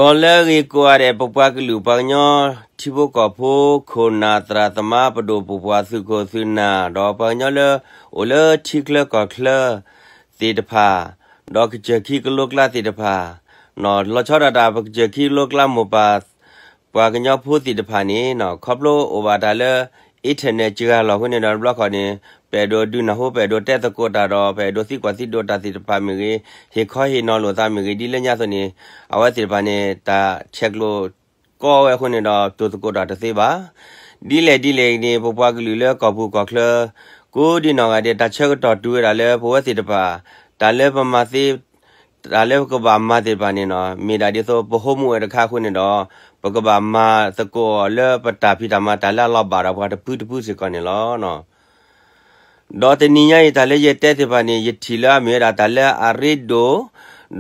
ဒီးလၢအဂ့ၤကိးဂၤဒဲး ပပှၤကလုာ်ပှၤကညီ ထံဖိကီၢ်ဖိ ခိၣ်နၢ်သရၣ်သမါ ပဒိၣ်ပပှၢ် သုးခိၣ်သုးနၢ် ဒီးပှၤကညီလၢအိၣ်လၢထံချၢကီၢ်ချၢသ့ၣ်တဖၣ်, ဒီးကစၢၢ်ခံကလိကျါသ့ၣ်တဖၣ်, လီၤဆီဒၣ်တၢ်ပကစၢၢ်ခံကလိကျါမိၢ်ပၢ် ပှၤကညီဖိသ့ၣ်တဖၣ်န့ၣ် ခီဖျိအိၣ်ဘၣ်တၢ်လၢ internet စှၤလီၤအဃိန့ၣ်ဒီး တဘျီဃီန့ၣ် ပအဲၣ်ဒိးဒုးနၢ်ဟူ ပအဲၣ်ဒိးတဲသကိးတၢ်ဒီး ပအဲၣ်ဒိးသံကွၢ်သံဒိးတၢ်သ့ၣ်တဖၣ်မ့ၢ်ဂ့ၤ, ဟ့ၣ်ခီဟ့ၣ်နီၤလိာ်သးမ့ၢ်ဂ့ၤ ဒ်လၢညါအသိးန့ၣ် အဝဲသ့ၣ်တဖၣ်န့ၣ် တၢ်ဆဲးကျိးကီဝဲအဃိန့ၣ်ဒီး တိၤသကိးတၢ်တသ့ဘၣ်. ဒ်လဲၣ်ဒ်လဲၣ်န့ၣ် ပပှၤကလုာ်လၢကီၢ်ပူၤကီၢ်ချၢ ကိးဒံနီၢ်ဂၤဒဲး တၢ်ဆၢကတီၢ်တုၤဝဲဒၣ်လၢပဝဲသ့ၣ်တဖၣ် တၢ်လၢပမၤသ့ တၢ်လၢပကဘၣ်မၤသ့ၣ်တဖၣ်န့ၣ် မ့ၢ်ဒၣ်ဒ်သိးပ homework တခါအဃိန့ၣ်ဒီး ပကဘၣ်မၤသကိးအီၤလၢပတၢ်ဖံးတၢ်မၤတၢ်လၢအလီၤဘၣ်ဒီးပှၤတဖုတဖုစ့ၢ်ကီးန့ၣ်လီၤ. ဒီးတနံၤညါအံၤ တၢ်လၢယတဲသ့ၣ်တဖၣ်န့ၣ် ယထံၣ်လၢအမ့ၢ်ဝဲဒၣ်တၢ်လၢအရ့ဒိၣ်,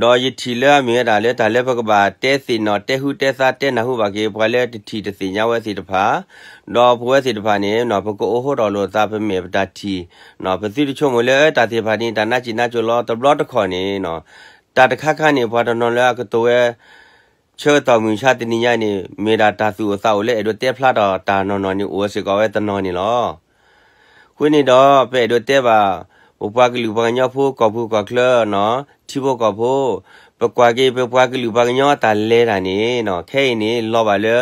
ဒီးယထံၣ်လၢအမ့ၢ်ဝဲဒၣ်လၢတၢ်လၢပကဘၣ်တဲသ့ၣ်နီၣ် တဲဟူတဲသါ တဲနၢ်ဟူဘၣ်က့ၤ ပှၤလၢတထံၣ်တသ့ၣ်ညါဝဲသ့ၣ်တဖၣ်, ဒီးပဝဲသ့ၣ်တဖၣ်န့ၣ် ပကအိးဟိထီၣ်လိာ်သး ပမဲာ်ပတၢ်ထံၣ်, ပသုတဆိကမိၣ်လၢတၢ်သ့ၣ်တဖၣ်န့ၣ် တၢ်နါစံးနါစိၤလီၤ. တဘျီတခီၣ်န့ၣ် တၢ်တခါခါန့ၣ် ပှၤတနီၤလၢအကတိၤဝဲ ဆၢကတီၢ်မုၢ်မဆါတနံၤညါန့ၣ် မ့ၢ်ဒၣ်တၢ်သူၣ်အိၣ်သးအိၣ်လၢအဲၣ်ဒိးတဲဖျါထီၣ်တၢ်နီၢ်နီၢ်န့ၣ် အိၣ်ဝဲစ့ၢ်ကီးဝဲတနီၤန့ၣ်လီၤ. အဃိန့ၣ်ဒီး ပအဲၣ်ဒိးတဲဘၣ် ပပှၤကလုာ်ပှၤကညီဖိ ကီၢ်ပူၤကီၢ်ချၢနီၣ် ထံဖိကီၢ်ဖိ, ပကွၢ်က့ၤပပှၤကလုာ်ပှၤကညီတၢ်လဲၤတၢ်န့ၣ်နီၣ် ခဲအံၤန့ၣ် လီၤဘၣ်လၢ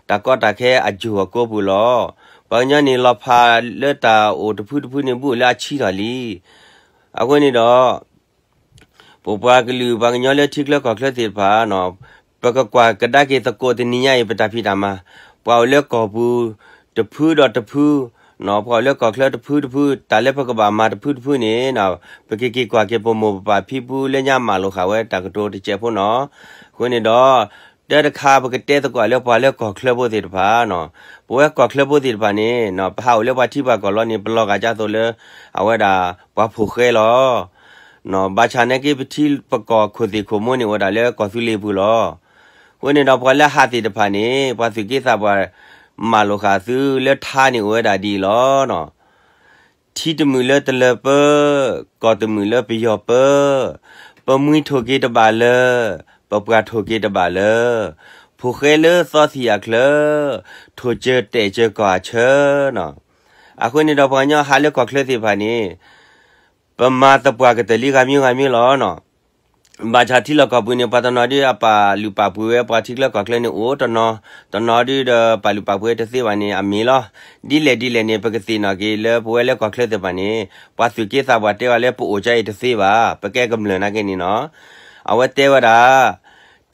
တၢ်ကီတၢ်ခဲအစိၤအကိးပူၤလီၤ. ပှၤကညီန့ၣ် လီၤဖးလၢတၢ်အိၣ်တဖုတဖုန့ၣ် ဘူးလၢအဆံထီၣ်လံ. အဃိန့ၣ်ဒီး ပပှၤကလုာ်ပှၤကညီလၢထံချၢကီၢ်ချၢသ့ၣ်တဖၣ်နီၣ် ပကကွၢ်ကဒါက့ၤသကိးတနံၤညါအံၤ ပတၢ်ဖံးတၢ်မၤ, ပှၤအိၣ်လၢကီၢ်ပူၤ တဖုဒီးတဖု, ပှၤအိၣ်လၢကီၢ်ချၢတဖုတဖု တၢ်လၢပကဘၣ်မၤတဖုတဖုန့ၣ် ပကက့ၤကွၢ်က့ၤပမိၢ်ပပၢ်ဖံဖုလၢညါမၢလိာ်ဃာ်ဝဲတၢ်ကတိၤတစဲးဖိနီၣ်. အဃိန့ၣ်ဒီး တၢ်တခါပကတဲသကိးလၢပှၤလၢကီၢ်ချၢဖိသ့ၣ်တဖၣ်နီၣ်, ပဝဲကီၢ်ချၢဖိသ့ၣ်တဖၣ်န့ၣ် ပဟးအိၣ်လၢပှၤထံပှၤကီၢ်လီၤန့ၣ် ပလီၤဂာ်ဒ်သိးလၢ အဝဲဒၣ်ပှၤဖိၣ်ဃဲလီၤ. ဘၣ်ဆၣ်နာ်က့ ပထံပကီၢ်ခိၣ်သ့ၣ်ခိၣ်မိၢ်န့ၣ် အိၣ်ဝဲဒၣ်လၢကီၢ်သူလ့ၤပူၤလီၤ. အဃိန့ၣ်ဒီးပှၤလၢဟးသ့ၣ်တဖၣ်န့ၣ် ပှၤသူၣ်က့သးပှၢ် မၢလိာ်ဃာ်သုလၢထါန့ၣ်အိၣ်ဝဲဒၣ်ဒ်အံၤလီၤ. ထံတမုာ်လၢတလၢပၢ, ကီၢ်တမုာ်လၢပယီၤပၢ, ပမှံထိၣ်က့ၤတဘၣ်လၢ, ပပှၢ်ထိၣ်က့ၤတဘၣ်လၢ, ဖိၣ်ဃဲလၢသီသံၣ်အချၢ, ထိၣ်စၢၤတဲာ်စၢၤကီၢ်အဆၢနီၤ. အဃိန့ၣ်ဒီးပှၤကညီဟးလၢကီၢ်ချၢသ့ၣ်တဖၣ်န့ၣ် ပမၤသပှၢ်ကတၢၢ်လံဂၤမံၤဂၤမံၤလီၤနီၤ. ဘၣ်ဆၣ်ထံလီၢ်ကီၢ်ပူၤန့ၣ် ပှၤတနီၤဒုးအပာ်လုၢ်ပာ်ပှ့ၤဝဲ ပှၤထံချၢကီၢ်ချၢန့ၣ်အိၣ်တနီၤ, တနီၤဒုးဒီးပာ်လုၢ်ပာ်ပှ့ၤတသ့ဘၣ်န့ၣ် အမ့ၢ်လီၤ. ဒ်လဲၣ်ဒ်လဲၣ်န့ၣ် ပကသ့ၣ်နီၣ်က့ၤလၢပဝဲလၢကီၢ်ချၢသ့ၣ်တဖၣ်န့ၣ် ပှၤသူၣ်က့သးပှၢ်တဲဝဲလၢပအိၣ်ကါအံၤတသ့ဘၣ်, ပကဲကမျၢၢ်နာ်က့န့ၣ်နီၤ. အဝဲတဲဝဲဒၣ်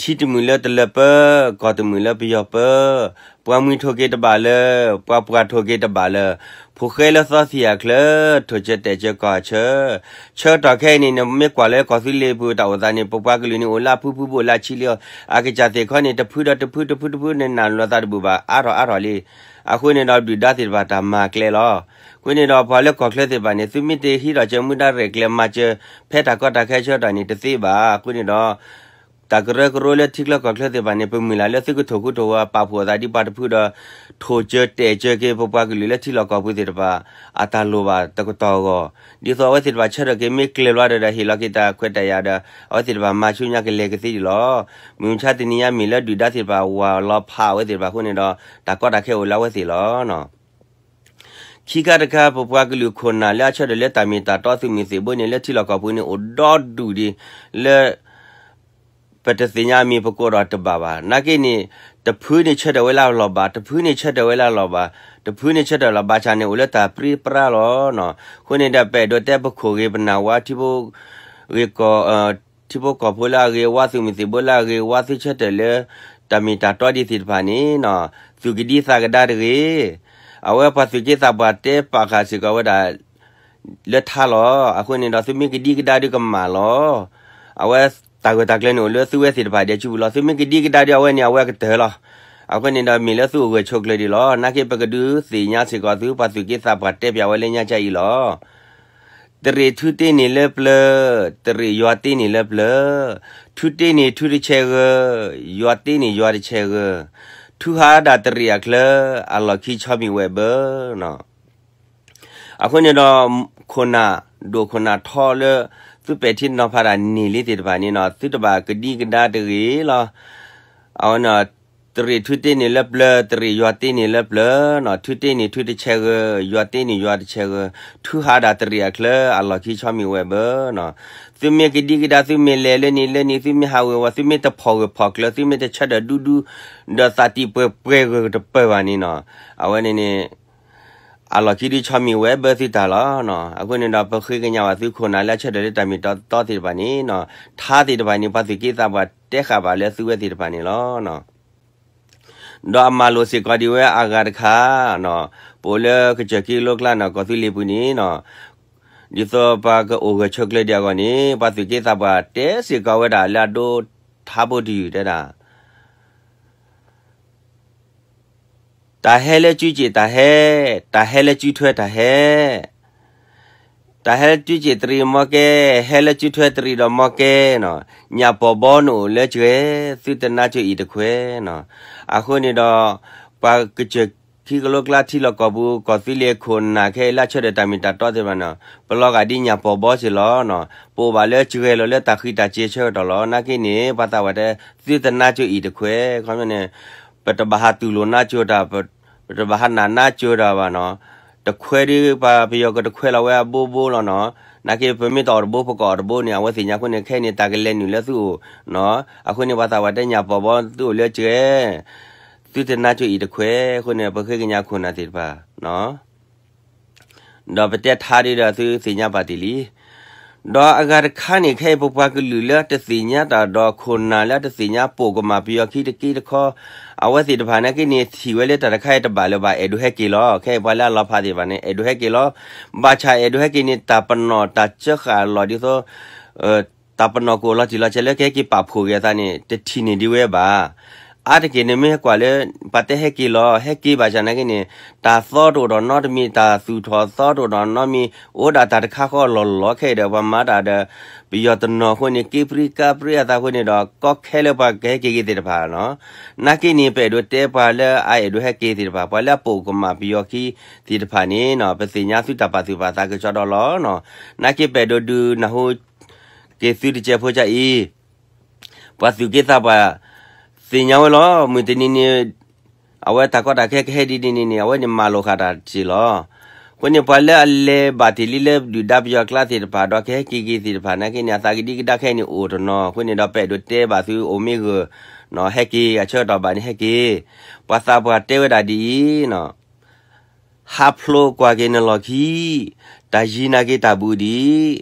ထံတမုာ်လၢတလၢပၢ, ကီၢ်တမုာ်လၢပယီၤပၢ, ပှၤမှံထိၣ်က့ၤတဘၣ်လၢ, ပှၤပှၢ်ထိၣ်က့ၤတဘၣ်လၢ, ဖိၣ်ဃဲလၢသီသံၣ်အချၢ, ထိၣ်စၢၤတဲာ်စၢၤကီၢ်အဆၢ, ဆၢကတီၢ်ခဲအံၤန့ၣ် နမ့ၢ်ကွၢ်လၢကီၢ်သူလ့ၤပူၤတၢ်အိၣ်သးန့ၣ် ပပှၤကလုာ်န့ၣ်အိၣ်လၢအဖုဖုဘူးအိၣ်လၢအဆံလံအီၤ, အကစၢ်သ့ၣ်ခီန့ၣ် တဖုဒီးတဖုတဖုတဖုန့ၣ် နၢ်လိာ်သးတဘူၣ်ဘၣ် အါထီၣ်အါထီၣ်လံ. အဃိန့ၣ်ဒီးဒုၣ်ဒါသ့ၣ်တဖၣ်တၢ်မၤကျဲလီၤ. အဃိန့ၣ်ဒီးပှၤလၢကီၢ်ချၢသ့ၣ်တဖၣ်န့ၣ် သုမ့ၢ်တဟံးထီၣ်စၢၤမူဒါရဲၣ်ကျဲၤမၤစၢၤ ဖဲတၢ်ကီတၢ်ခဲဆၢကတီၢ်န့ၣ်တသ့ဘၣ်. အဃိန့ၣ်ဒီး တၢ်ကရၢကရိလၢထံချၢကီၢ်ချၢသ့ၣ်တဖၣ်န့ၣ် ပမုၢ်လၢ်လၢသုကထိၣ်ဃူထိၣ်ဖိးပာ်ဖှိၣ်အသးဒ်ပှၤတဖုဒီး ထိၣ်စၢၤတဲာ်စၢၤက့ၤပပှၤကလုာ်လၢထံလီၢ်ကီၢ်ပူၤသ့ၣ်တဖၣ် အတၢ်လိၣ်ဘၣ်တကတီၢ်အဂီၢ်, ဒ်သိးအဝဲသ့ၣ်တဖၣ်ဆၢထၢၣ်က့ၤမ့ၢ်ကျဲၤဘျီဒီး ဟ့ၣ်လီၤက့ၤတၢ်ခွဲးတၢ်ယာ်ဒီး အဝဲသ့ၣ်တဖၣ်မၤဆူညါကလဲၤကသ့ဒံးလီၤ. မုၢ်မဆါတနံၤညါမ့ၢ်လၢဒုၣ်ဒါသ့ၣ်တဖၣ်ဝၤလီၤဖးအဝဲသ့ၣ်တဖၣ်အဃိန့ၣ်ဒီး တၢ်ကီတၢ်ခဲအိၣ်လၢအဝဲသ့ၣ်လီၤ. ခံခါတခါ ပပှၤကလုာ်ခိၣ်နၢ်လၢအဆၢထၢၣ်လၢတၢ်မ့ၢ်တၢ်တီသုးမုၢ်သံၣ်ဘိန့ၣ် လၢထံလီၢ်ကီၢ်ပူၤန့ၣ် အိၣ်ဒီဒူၣ်ဒံးလၢ ပတသ့ၣ်ညါအမံၤပကိးဒီးတဘၣ်ဘၣ်. နာ်က့န့ၣ် တဖုန့ၣ်ဆၢထၢၣ်ဝဲလၢအလီၢ်ဘၣ်, တဖုန့ၣ်ဆၢထၢၣ်ဝဲလၢအလီၢ်ဘၣ်, တဖုန့ၣ်ဆၢထၢၣ်လီၤဘၣ်ဆၣ်န့ၣ် အိၣ်လၢတၢ်ပြံပြါလီၤနီၤ. အဃိန့ၣ်ဒီး ပအဲၣ်ဒိးတဲပခိၣ်ဂ့ၤပနၢ်ဝါ ထံဖိ ဂ့ၤကီၢ် ထံဖိကီၢ်ဖိလၢအဂ့ၤဝါ သုးမုၢ်သံၣ်ဘိလၢအဂ့ၤဝါ သုဆၢထၢၣ်လၢ တၢ်မ့ၢ်တၢ်တီဒ်သ့ၣ်တဖၣ်န့ၣ်နီၤ သူၣ်ကဒံသးကဒါတဂ့ၤ. အဝဲပှၤသူၣ်က့သးပှၢ်တဲပာ်ဃာ်စ့ၢ်ကီးဝဲဒၣ် လၢထါလီၤ. အဃိန့ၣ်ဒီး သုမ့ၢ်ကဒံကဒါဒုးကမၣ်လီၤ. အဝဲတၢ်ဂၢၢ်တၢ်ကျၢၤန့ၣ် အိၣ်လၢသုဝဲသ့ၣ်တဖၣ်ဒဲးစုပူၤလီၤ. သုမ့ၢ်ကဒံကဒါဒုး အဝဲန့ၣ် အဝဲကတၢၢ်လီၤ. အဃိန့ၣ်ဒီး မ့ၢ်လၢသုအိၣ်ဂၢၢ်ဆိးကျၢၤဒံးလီၤ. နာ်က့ပကဒုးသ့ၣ်ညါစ့ၢ်ကီးသု ပှၤသူၣ်က့သးပှၢ်တဲပၠးဝဲလၢညါကအံၤလီၤ. တရ့ၣ်ထူတ့န့ၢ်လၢပျၢၤ, တရ့ၣ်ယွၤတ့န့ၢ်လၢပျၢၤ, ထူတ့န့ၢ်ထူတဆဲးဂၢၤ, ယွၤတ့န့ၢ်ယွၤတဆဲးဂၢၤ, ထူဟးဒၣ်တရ့ၣ်အချၢ, အလီၢ်ခံဆီမံၤဝဲၢ်ဘၢနီၤ. အဃိန့ၣ်ဒီး ခိၣ်နၢ်ဒိၣ်ခိၣ်နၢ်ထီလၢ သုပဲာ်ထံနီၤဖးတၢ်န့ၢ်လံသ့ၣ်တဖၣ်န့ၣ်နီၤ သုတဘၣ်ကဒံကဒါတဂ့ၤလီၤ. အဝဲန့ၣ် တရံးထူတ့ၢ်န့ၢ်လၢပျၢၤ, တရံးယွၤတ့ၢ်န့ၢ်လၢပျၢၤနီၤ, ထူတ့ၢ်န့ၢ်ထူတဆဲးဂၢၤ, ယွၤတ့ၢ်န့ၢ်ယွၤတဆဲးဂၢၤ, ထူဟးဒၣ်တရံးအချၢ အလီၢ်ခံဆီမံၤဝဲဘၢနီၤ. သုမ့ၢ်ကဒံကဒါ, သုမ့ၢ်လဲၤလၢန့ၣ်လၢန့ၣ်, သုမ့ၢ်ဟးဝ့ၤဝီၤ, သုမ့ၢ်တဖီၣ်ဂၢၢ်ဖီၣ်ကျၢၤ, သုမ့ၢ်တဆၢထၢၣ်ဒူဒူ, ဒီးသးတံၢ်ပှဲၤပှဲၤဂၢၢ်တပၢၢ်ဘၣ်န့ၣ်နီၤ, အဝဲန့ၣ်န့ၣ် အလီၢ်ခံဒုးဆီမံၤဝဲဘၢသုတၢ်လီၤ. အဃိန့ၣ်ဒီး ပဃ့ကညးဘၣ်သုခိၣ်နၢ်လၢအဆၢထၢၣ်လၢတၢ်မ့ၢ်တၢ်တီသ့ၣ်တဖၣ်န့ၣ်နီၤ, ထါသ့ၣ်တဖၣ်န့ၣ် ပှၤသုးက့သးပှၢ်တဲဃာ်ဘၣ်လၢသုဝဲသ့ၣ်တဖၣ်န့ၣ်လီၤ. ဒီးအမၤလိာ်စ့ၢ်ကီးဒံးဝဲအဂၤတခါနီၤ, ပအိၣ်လၢကစၢၢ်ခံကလိကျါနီၤ, ကီၢ်သူလ့ၤပူၤန့ၣ်နီၤ, ဒ်သိးပှၤကအိၣ်ဂၢၢ်ဆိးကျၢၤဒံးအဂီၢ်န့ၣ် ပှၤသုးက့သးပှၢ်တဲစ့ၢ်ကီးဝဲဒၣ်လၢအဒိထါဘိတယုၢ်တဲဒၣ် တၢ်ဟဲလၢစုစ့ၣ်တၢ်ဟဲ, တၢ်ဟဲလၢစုထွဲတၢ်ဟဲ, တၢ်ဟဲလၢစုစ့ၣ်တရံးမီကဲ, ဟဲလၢစုထွဲတရံးဒီးမီကဲနီၤ, ညၣ်ပီာ်ဘီနအိၣ်လၢစှဲ, သုတနါကၠိအံၤတခွဲးနီၤ. အဃိန့ၣ်ဒီး ပှၤကစၢၢ်ခံကလိကျါထံလီၢ်ကီၢ်ပူၤ ကီၢ်သူလ့ၤခိၣ်နၢ်ခဲအံၤလၢအဆၢထၢၣ်တၢ်မ့ၢ်တၢ်တီသ့ၣ်တဖၣ်နီၤ, ပလီၤဂာ်ဒ်ညၣ်ပီာ်ဘီစ့ၢ်လီၤနီၤ, ပအိၣ်ဘၣ်လၢစှဲလီၤလၢတၢ်ဃံတၢ်စ့ဆၢကတီၢ်လီၤ. နာ်က့န့ၣ် ပှၤသးပှၢ်တဲ သုတနါကၠိအံၤတခွဲး, ခီပညီန့ၣ် ပတဘၣ်ဟးတူၢ်လိာ်နါကၠိတၢ်, ပတဘၣ်ဟးနာ်နါကၠိတၢ်ဘၣ်နီၤ. တခွဲးဒ်ပှၤပယီၤကတခွဲးလီၤဝဲအဘိဘိလီၤနီၤ. နာ်က့ပမ့ၢ်တအီၣ်တဘိ ပကအီၣ်တဘိန့ၣ် အဝဲသ့ၣ်ညါအဃိန့ၣ် ခဲအံၤန့ၣ် တၢ်ကလဲၤနုာ်လၢသုအိၣ်နီၤ. အဃိန့ၣ် ပှၤသးပှၢ်တဲညၣ်ပီာ်ဘီသုအိၣ်လၢစှဲ, သုတနါကၠိအံၤတခွဲးအဃိန့ၣ် ပဃ့ကညးခိၣ်နၢ်သ့ၣ်တဖၣ် ဒီးပတဲထါဒ်ဒီးသုသ့ၣ်ညါပာ်တ့ၢ်လံ. ဒီးအဂၤတခါန့ၣ် ခဲအံၤပပှၤကလုာ်လၢတသ့ၣ်ညါတၢ်ဒီးခိၣ်နၢ်လၢတသ့ၣ်ညါပိာ်ကမၣ်ပယီၤခံတက့တခီ, အဝဲသ့ၣ်တဖၣ်နာ်က့န့ၣ် ထံၣ်ဝဲလၢတၢ်တခါအံၤတဘၣ်လၢၤဘၣ် အဲၣ်ဒိးဟဲက့ၤလီၤ. ခဲအံၤပှၤလၢအလီၤဖးသ့ၣ်တဖၣ်န့ၣ် အဲၣ်ဒိးဟဲက့ၤလီၤ. ဘၣ်ဆၣ်အဲၣ်ဒိးဟဲက့ၤန့ၣ် တၢ်ပနီၣ်တၢ်စၢဃာ်အလီၢ်ဒ်သိး တၢ်ပနီၣ်ကအိၣ်လီၤတံၢ်လီၤဆဲးလၢကဟဲက့ၤပာ်ဖှိၣ်က့ၤအသးန့ၣ် တထံၣ်န့ၢ်ဒံးဝဲဘၣ်. အါတက့ၢ်န့ၣ်မ့ၢ်ဟဲကွၢ်လၢ ပှၤတဲဟဲက့ၤလီၤ ဟဲက့ၤဘၣ်ဆၣ်နာ်က့န့ၣ် တၢ်သီတအိၣ်ဒီးနီတမံၤ တၢ်သူၣ်ထီၣ်သီတအိၣ်ဒီးနီတမံၤ အိၣ်ဒၣ်တၢ်တခါဃီလီၢ်လီၢ်ခဲအံၤဒီး ပှၤမၤတၢ်ဒီး ပယီၤတနီၤအဃိန့ၣ် က့ပြံကါပြံအသးအဃိန့ၣ်ဒီး ကီခဲလၢပှၤကဟဲက့ၤက့ၤသ့ၣ်တဖၣ်နီၤ. နာ်က့န့ၣ် ပအဲၣ်ဒိးတဲပှၤလၢအအဲၣ်ဒိးဟဲက့ၤသ့ၣ်တဖၣ် ပှၤလၢအပိာ်ကမၣ်ပယီၤခံသ့ၣ်တဖၣ်န့ၣ်နီၤ ပသ့ၣ်ညါသုတၢ်ပာ်သူၣ်ပာ်သးကစီဒီလီၤနီၤ. နာ်က့ပအဲၣ်ဒိးဒုးနၢ်ဟူ က့ၤသုတစဲးဖိကအံၤ, ပှၤသုးက့သးပှၢ် သ့ၣ်ညါဝဲလီၤ. မုၢ်တနံၤန့ၣ် အဝဲတၢ်ကီတၢ်ခဲကဟဲဒ်န့ၣ်န့ၣ် အဝဲန့ၣ်မၤလိာ်ဃာ်တၢ်စ့ၢ်လီၤ. အဃိန့ၣ် ပှၤလၢအလဲၤဘၣ်တ့ၢ်လံလၢဒုၣ်ဒါပယီၤကျါသ့ၣ်တဖၣ် ဒီးကဟဲက့ၤက့ၤသ့ၣ်တဖၣ် နာ်က့န့ၣ် အသးကဒံကဒါခဲအံၤန့ၣ်အိၣ်တနီၤ. အဃိန့ၣ်ဒီး ပအဲၣ်ဒိးတဲဘၣ်သုအိၣ်မ့ၢ်ဂၢၢ် ဟဲက့ၤအဆၢကတီၢ်ဘၣ်န့ၣ်ဟဲက့ၤ, ပှၤသးပှၢ်တဲဝဲဒၣ်ဒ်အံၤနီၤ ဟးဖျိးကွၢ်က့ၤနလီၢ်ခံ, တၢ်ယံၤနာ်က့ၤတၢ်ဘူးဒံ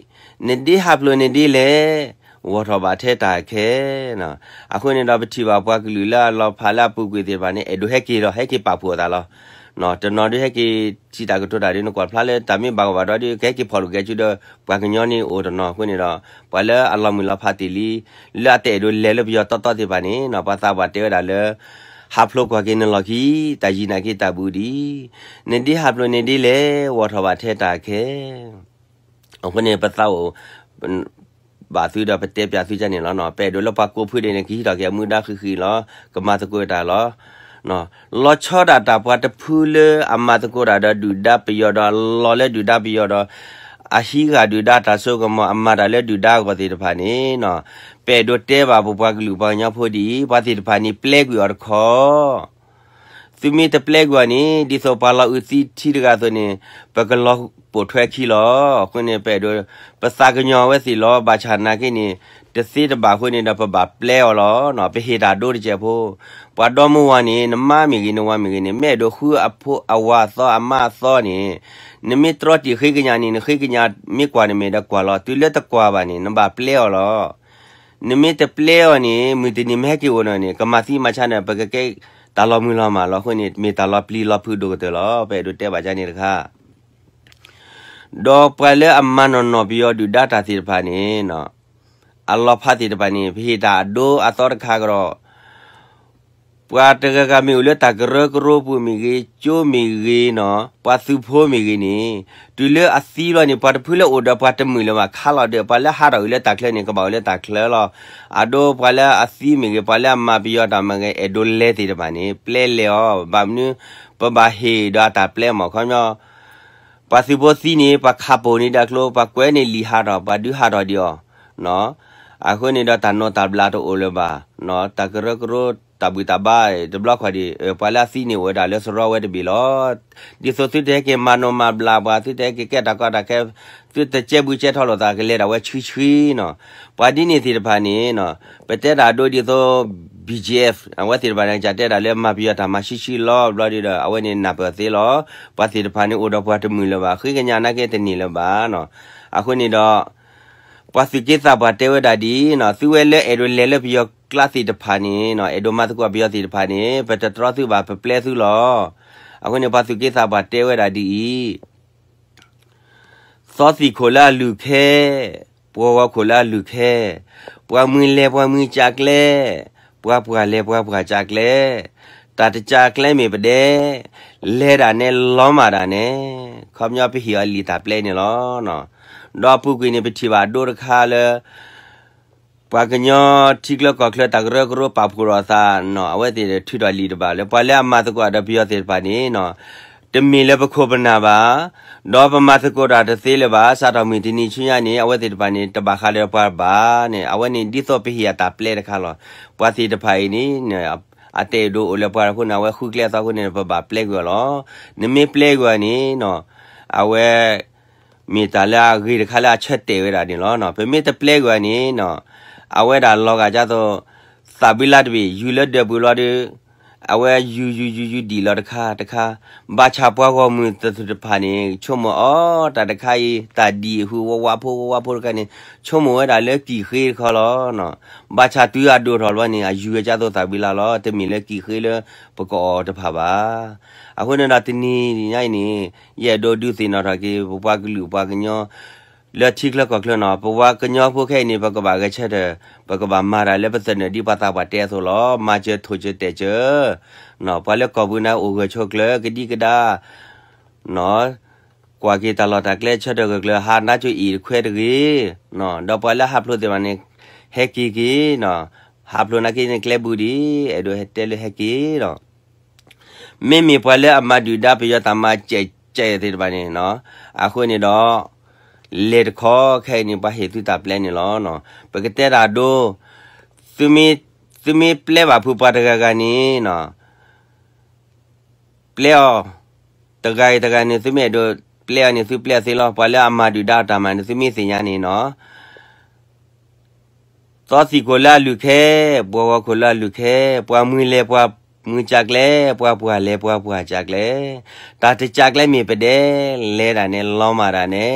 း, နဒ့ဟးဖျိးနဒ့လဲၣ်, ဂီၢ်ထီၣ်ဘၣ်ထဲတၢ်ခဲနီၤ. အဃိန့ၣ်ဒီး ပထံၣ်ဘၣ်ပှၤကလုာ်လၢအလီၤဖးလၢအပူၤကွံာ်သ့ၣ်တဖၣ်န့ၣ် အဲၣ်ဒိးဟဲက့ၤဒီး ဟဲက့ၤပာ်ဖှိၣ်အသးလီၤ. တနီၤဒုးဟဲက့ၤစံးတၢ်ကတိၤတၢ်ဒ်နကွၢ်ဖျါလၢတၢ်မ့ၢ်ဘၣ်ကီဘၣ်ဒီးဒုး ကဟဲက့ၤဖီၣ်လိာ်က့ၤဆူဒီး ပှၤကညီန့ၣ်အိၣ်တနီၤ. အဃိန့ၣ်ဒီး ပှၤလၢအလီၤမုၢ်လီၤဖးတ့ၢ်လံ လၢအတအဲၣ်ဒိးလဲၤလၢပယီၤတီတီသ့ၣ်တဖၣ်န့ၣ်နီၤ ပှၤသးပှၢ်တဲဝဲဒၣ်လၢ ဟးဖျိးကွၢ်က့ၤနလီၢ်ခံ, တၢ်ယံၤနာ်က့ၤတၢ်ဘူးဒံး, နဒ့ဟးဖျိးနဒ့လဲၣ်, ဂီၢ်ထီၣ်ဘၣ်ထဲတၢ်ခဲ အဃိန့ၣ် ပသးအိၣ်ဘၣ်သုဒီးပတဲပၠးသုကန့ၣ်လီၤနီၤ. ပအဲၣ်ဒိးလၢပှၤကိးဖုဒဲးန့ၣ် ကဟံးထီၣ်က့ၤအမူဒါဃံးဃံးလီၤ. ကမၤသကိးတၢ်လီၤ. လီၤဆီဒၣ်တၢ်ပှၤတဖုလၢအမၤသကိးတၢ်ဒီးဒုၣ်ဒါပယီၤဒီး လီၤလၢဒုၣ်ဒါပယီၤဒီး အဟံးဂၢ်ဒုၣ်ဒါတၢ်စိကမီၤ အမၤတၢ်လၢဒုၣ်ဒါအဂီၢ်သ့ၣ်တဖၣ်န့ၣ်နီၤ ပအဲၣ်ဒိးတဲဘၣ်ပပှၤကလုာ်ပှၤကညီဖိဒ်အံၤ, ပှၤသ့ၣ်တဖၣ်န့ၣ် ပျဲကွံာ်အီၤတခီ သုမ့ၢ်တပျဲကွံာ်အီၤန့ၣ် ဒ်သိးပှၤလီၤအုးသံထံတဂၤအသိးန့ၣ် ပကလီၤပိာ်ထွဲခံလီၤ. အဃိန့ၣ် ပအဲၣ်ဒိး ပသးကညီၤဝဲသ့ၣ်လီၤ. ဘၣ်ဆၣ်နာ်က့န့ၣ် တသ့တဘၣ်အဃိန့ၣ်ဒီး ပဘၣ်ပျဲအီၤလီၤ. ပဟ့ၣ်တၢ်ဒိတစဲးဖိ, ပှၤဒီမါဝၤန့ၣ် နမါမ့ၢ်ဂ့ၤ နဝၤမ့ၢ်ဂ့ၤန့ၣ် မ့ၢ်အဲၣ်ဒိးဃုအဖိအဝၤအသီအမါအသီန့ၣ် နမ့ၢ်တြီတံၢ်ဃ့ကညးန့ၣ် နဃ့ကညးမ့ၢ်ကွၢ်န့ၣ်မ့ၢ်ဒီးကွၢ်လီၤ. တုၤလၢတကွၢ်ဘၣ်န့ၣ် နဘၣ်ပျဲအီၤလီၤ. နမ့ၢ်တပျဲအီၤန့ၣ် မုၢ်တနံၤမ့ၢ်ဟဲက့ၤအိၣ်ဒီးန့ၣ် ကမၤသံမၤဆါန့ၣ် ပကကဲတၢ်လီၤမုၢ်လီၤမၢ်လီၤ. အဃိန့ၣ် မ့ၢ်တၢ်လီၤပျံၤလီၤဖုးဒိၣ်ကတၢၢ်လီၤ. ပအဲၣ်ဒိးတဲဘၣ်ကန့ၣ်တခါ ဒီးပှၤလၢအမၤနီၢ်နီၢ်ပယီၤဒုၣ်ဒါတၢ်သ့ၣ်တဖၣ်န့ၣ် အလီၤဖးသ့ၣ်တဖၣ်န့ၣ် ပဟ့ၣ်တၢ်အဒိအသီတခါကဒီး ပှၤတဂၤဂၤမ့ၢ်အိၣ်လၢတၢ်ကရၢကရိပူၤမ့ၢ်ဂ့ၤ, ကၠိမ့ၢ်ဂ့ၤနီၤ, ပှၤသုးဖိမ့ၢ်ဂ့ၤန့ၣ် တုၤလၢအသံလီၤန့ၣ် ပှၤတဖုလၢအိၣ်ဒီးပှၤတမုာ်လၢၤဘၣ် ခါလီၤဒီး ပှၤလၢဟးထီၣ်ကွံာ်လၢတၢ်ချၢန့ၣ် ကဘၣ်အိၣ်လၢတၢ်ချၢလီၤ. အဒိပှၤလၢအသံမ့ၢ်ဂ့ၤ, ပှၤလၢအမၤပယီၤတၢ်မ့ၢ်ဂ့ၤ, အဲၣ်ဒိးလဲၤသ့ၣ်တဖၣ်န့ၣ် ပျဲလဲၤအီၤ, ဘၣ်မနုၤ ပဘၣ်ဟ့ၣ်ဒီးအတၢ်ပျဲမး ခီပညီ ပှၤသုးဖိသံန့ၣ် ပှၤခးပိာ်န့ၢ်ဒၣ်ကျိ, ပှၤကွဲးန့ၢ်လံာ်ဟးထီၣ်, ပှၤဒုးဟးထီၣ်ဒံးအီၤ. အဃိန့ၣ်ဒီးတၢ်နိးတၢ်ဘျးတအိၣ်လၢၤဘၣ်, တၢ်ကရၢကရိ တၢ်ဘူၣ်တၢ်ဘါတဘျီခီၣ်ဒံး ပှၤလၢအသံန့ၣ်အိၣ်ဝဲဒၣ်လၢစရီဝဲတဘ့ၣ်လီၤ. ဒ်သိးသုတဟဲက့ၤမၤနီၣ်မၤဘျါပှၤ သုတဟဲက့ၤကဲတၢ်ကီတၢ်ခဲ သုတကဲဘူးကဲထီၣ်လိာ်သးကလဲၤဒၣ်ဝဲဆှံဆှံနီၤ. ပှၤဒ်န့ၣ်သ့ၣ်တဖၣ်န့ၣ်နီၤ ပတဲတၢ်ဒိဒ်သိး ဘီကၠ့ၣ်အ့ၣ် အဝဲသ့ၣ်တဖၣ်န့ၣ် ကတဲဒၣ်လၢမၤပယီၤတၢ်မၤဆှံဆှံလီၤ ဘျီဒုဒီး အဝဲန့ၣ်နၢ်ပၢၢ်သ့လီၤ. ပှၤသ့ၣ်တဖၣ်န့ၣ်အိၣ်ဒီးပှၤတမုာ်လၢၤဘၣ် ဃ့ကညးနာ်က့တန့ၢ်လၢၤဘၣ်နီၤ. အဃိန့ၣ်ဒီး ပှၤသုးက့သးပှၢ်တဲဝဲဒၣ်ဒ်အံၤနီၤ သုဝဲလၢအဲၣ်ဒိးလဲၤလၢပယီၤကျါသ့ၣ်တဖၣ်န့ၣ်နီၤ အဲၣ်ဒိးမၤသကိးပယီၤသ့ၣ်တဖၣ်န့ၣ် ပတတြီသုဘၣ် ပပျဲသုလီၤ. အဃိန့ၣ် ပှၤသုးက့သးပှၢ်တဲဝဲဒၣ်ဒ်အံၤ သီသံၣ်ခိၣ်လၢအလုၢ်ခဲ, ပှီၤဂီၤခိၣ်လၢအလုၢ်ခဲ, ပှၤမုၢ်လဲၤပှၤမုၢ်ကၠးကျဲ, ပှၤပှၢ်လဲၤပှၤပှၢ်ကၠးကျဲ, တၢ်တကၠးကျဲမ့ၢ်ပဒဲး, လဲၤဒၣ်နဲလီၤမၢ်ဒၣ်နဲ, ခီပညီပဟ့ၣ်အီၤလံာ်တၢ်ပျဲန့ၣ်လီၤ. ဒီးအပူၤကွံာ်န့ၣ် ပထံၣ်ဘၣ်အဒိတခါလၢ ပှၤကညီထံချၢကီၢ်ချၢတၢ်ကရၢကရိပာ်ဖှိၣ်ထီၣ်အသးနီၤ အဝဲသ့ၣ်ထုးထီၣ်လံာ်တဘၣ်လၢ ပှၤလၢအမၤသကိးဒီးပယီၤသ့ၣ်တဖၣ်န့ၣ်နီၤ တမ့ၢ်လၢပခိၣ်ပနၢ်ဘၣ်, ဒီးပမၤသကိးတၢ်တသ့လၢၤဘၣ်, စးထီၣ်မုၢ်တနံၤဆူညါန့ၣ် အဝဲသ့ၣ်တဖၣ်န့ၣ် တဘၣ်ဃးဒီးပှၤဘၣ်န့ၣ် အဝဲန့ၣ်ဒ်သိးပဟ့ၣ်အတၢ်ပျဲတခါလီၤ. ပှၤသ့ၣ်တဖၣ်အံၤန့ၣ် အတၢ်အဲၣ်ဒိးအိၣ်လၢပှၤအဃိန့ၣ် အဝဲဃုကျဲအသီအဃိန့ၣ် ပဘၣ်ပျဲကွံာ်အီၤလီၤ. နမ့ၢ်ပျဲကွံာ်အီၤန့ၣ်နီၤ အဝဲ မ့ၢ်တၢ်လၢအဂ့ၤတခါလၢအဆၢတဲာ်ဝဲဒၣ်န့ၣ်လီၤ. ပမ့ၢ်တပျဲကွံာ်အီၤန့ၣ်နီၤ အဝဲဒၣ်လီၤဂာ်ဒ်သိး သးဘံလါတဘ့ၣ် ယူၤလၢဒၢးပူၤလီၤဒီး အဝဲယူၤယူၤယူၤယူၤဒံၣ်လီၤတခါတခါ, ဘၣ်ဆၣ်ပှၤဂီၢ်မုၢ်သ့ၣ်တဖၣ်န့ၣ် ဆိကမိၣ်အီၤ တၢ်တခါအံၤ တၢ်ဒံၣ်အဟူးဝးဝးဖိဝးဝးဖိတခါန့ၣ် ဆိကမိၣ်ဝဲဒၣ်လၢကံၣ်ဃ့တခါလီၤ. ဘၣ်ဆၣ်တုၤအဒိၣ်ထီၣ်လီၤန့ၣ် အယူၤဝဲဒ်သိးသးဘံလါလီၤ. တမ့ၢ်လၢကံၣ်ဃ့လၢပကအီၣ်တဖၣ်ဘၣ်. အဃိန့ၣ်ဒီးတနံၤညါအံၤန့ၣ် ယအဲၣ်ဒိးဒုးသ့ၣ်နီၣ်ထီၣ်က့ၤ ပပှၤကလုာ်ပှၤကညီ လၢထံချၢကီၢ်ချၢနီၤ ပပှၤကညီဖိခဲအံၤန့ၣ် ပကဘၣ်ဂဲၤဆၢထၢၣ် ပကဘၣ်မၤတၢ်လၢပသနၢၣ်ဒ်ပှၤသးပှၢ်တဲအသိးလီၤ. မၤစၢၤထိၣ်စၢၤတဲာ်စၢၤ ပှၤလၢကီၢ်ပူၤန့ၣ်အိၣ်ဂၢၢ်ဆိးကျၢၤကဒံကဒါ ကွၢ်က့ၤတၢ်လီၢ်တၢ်ကျဲဆၢထၢၣ်ဂၢၢ်ကျၢၤ ဟးနါစိၤအံၤတခွဲးတဂ့ၤ, ဒီးပှၤလၢဟးဖျိးသ့ၣ်တဖၣ်န့ၣ် ဟဲက့ၤက့ၤ, ဟးဖျိးနာ်က့န့ၣ်ကျဲဘူးဒံး အဲၣ်ဒိးဟဲတဲလၢဟဲက့ၤဒီး မ့မ့ၢ်ပှၤလၢအမၤဒုၣ်ဒါပယီၤတၢ်မၤစဲးစဲးသ့ၣ်တဖၣ်န့ၣ်နီၤ, အဃိန့ၣ်ဒီး လဲၤတခီခဲအံၤန့ၣ် ပှၤဟ့ၣ်သုတၢ်ပျဲန့ၣ်လီၤ. ပကတဲတၢ်ဒိ သုမ့ၢ် သုမ့ၢ်ပျဲဘၣ်ဖုးပှၤတဂၤဂၤန့ၣ်နီၤ ပျဲအီၤ, တဂၤအံၤတဂၤန့ၣ် သုမ့ၢ်အဲၣ်ဒိးပျဲအီၤန့ၣ် သုပျဲအီၤသ့လီၤ. ပှၤလၢအမၤဒုၣ်ဒါအတၢ်မၤန့ၣ် သုမ့ၢ်သ့ၣ်ညါန့ၣ်နီၤ သီသံၣ်ခိၣ်လၢအလုၢ်ခဲ, ပှီၤဂီၤခိၣ်လၢအလုၢ်ခဲ, ပှၤမုၢ်လဲၤပှၤမုၢ်ကၠးကျဲ, ပှၤပှၢ်လဲၤပှၤပှၢ်ကၠးကျဲ, တၢ်တကၠးကျဲမ့ၢ်ပဒဲး, လဲၤဒၣ်နဲလီၤမၢ်ဒၣ်နဲ,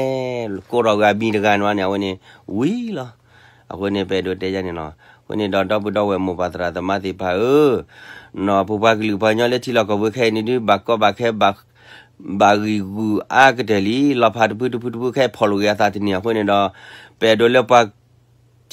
ကိးထီၣ်ဂၤမံၤတဂၤန့ၣ်န့ၣ် အဝဲန့ၣ် ဝံၤလီၤ. အဃိန့ၣ် ပအဲၣ်ဒိးတဲယၤန့ၣ်လီၤ. အဃိန့ၣ်ဒီး ဒီပုၢ်ဒီဝဲၢ်မိၢ်ပၢ်သရၣ်သမါသ့ၣ်တဖၣ်ဧၢ, ပပှၤကလုာ်ပှၤကညီလၢထံလီၢ်ကီၢ်ပူၤခဲအံၤန့ၣ်ဒုး ဘၣ်ကီဘၣ်ခဲ ဘၣ်ဂံၢ်ဂူာ်အါကတၢၢ်လံ, လီၤဖးတဖုတဖုတဖုခဲအံၤဖီၣ်လိာ်က့ၤအသးတန့ၢ်အဃိန့ၣ်ဒီး ပအဲၣ်ဒိးလၢပှၤ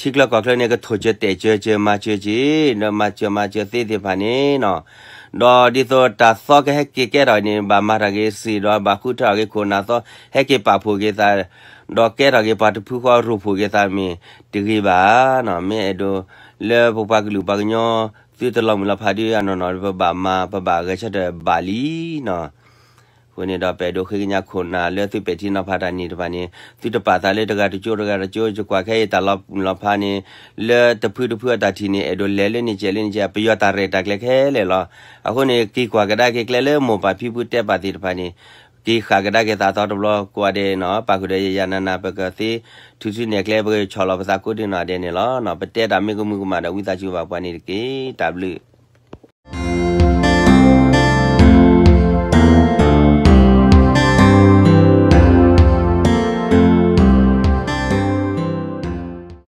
ထံချၢကီၢ်ချၢန့ၣ် ကထိၣ်စၢၤတဲာ်စၢၤစၢၤမၤစၢၤက့ၤ, ဒီးမၤစၢၤမၤစၢၤသ့သ့ၣ်တဖၣ်န့ၣ်နီၤ, ဒီးဒ်သိးတၢ်သီကဟဲက့ၤကဲထီၣ်န့ၣ် ဘၣ်မၤထီၣ်က့ၤစ့ၢ်ဒီး ဘၣ်ဃုထၢထီၣ်က့ၤခိၣ်နၢ်သီ ဟဲက့ၤပာ်ဖှိၣ်က့ၤသး, ဒီးကဲထီၣ်က့ၤပှၤတဖုဃီရိၣ်ဖှိၣ်က့ၤသးမ့ၢ်တဂ့ၤဘၣ်နီၤ, မ့ၢ်အဲၣ်ဒိးလၢပပှၤကလုာ်ပှၤကညီ သုတလီၤမုၢ်လီၤဖးဒုးအနီၢ်နီၢ် ပဘၣ်မၤ ပဘၣ်ဂဲၤဆၢထၢၣ်ဘၣ်လံနီၤ. အဃိန့ၣ်ဒီး ပအဲၣ်ဒိးဃ့ကညးခိၣ်နၢ်လၢသုပဲာ်ထံနီၤဖးတၢ်န့ၣ်တဖၣ်န့ၣ် သုတပာ်သးလၢတဂၤတကၠိတဂၤတကၠိ ယကွၢ်ခဲအံၤတၢ်လီၤမုၢ်လီၤဖးန့ၣ် လၢတဖုတဖုအတၢ်ထံၣ်န့ၣ် အဲၣ်ဒိးလဲၤလၢန့ၣ်ကဲးလၢန့ၣ်ကဲး ပယီၤတၢ်ရဲၣ်တၢ်ကျဲၤခဲလၢာ်လီၤ. အဃိန့ၣ် က့ၤကွၢ်ကဒါက့ၤကျဲလၢမိၢ်ပၢ်ဖံဖုတဲပာ်သ့ၣ်တဖၣ်န့ၣ် က့ၤဃၣ်ကဒါက့ၤသးသီတဘျီကိးဂၤဒဲးနီၤ, ပာ်ဃုာ်ဒီးယယၤနၤနၤ ပကသ့ထုးစုနဲၣ်ကျဲ ပကဆီၣ်လီၤပသးကိးဒ်နီၢ်ဒဲးန့ၣ်လီၤ. ပတဲတၢ်မ့ၢ်ကမူၤကမၣ်ဒီး ဝံသးစူၤဘၣ်ပှၤန့ၣ်တက့ၢ်. တၢ်ဘျုး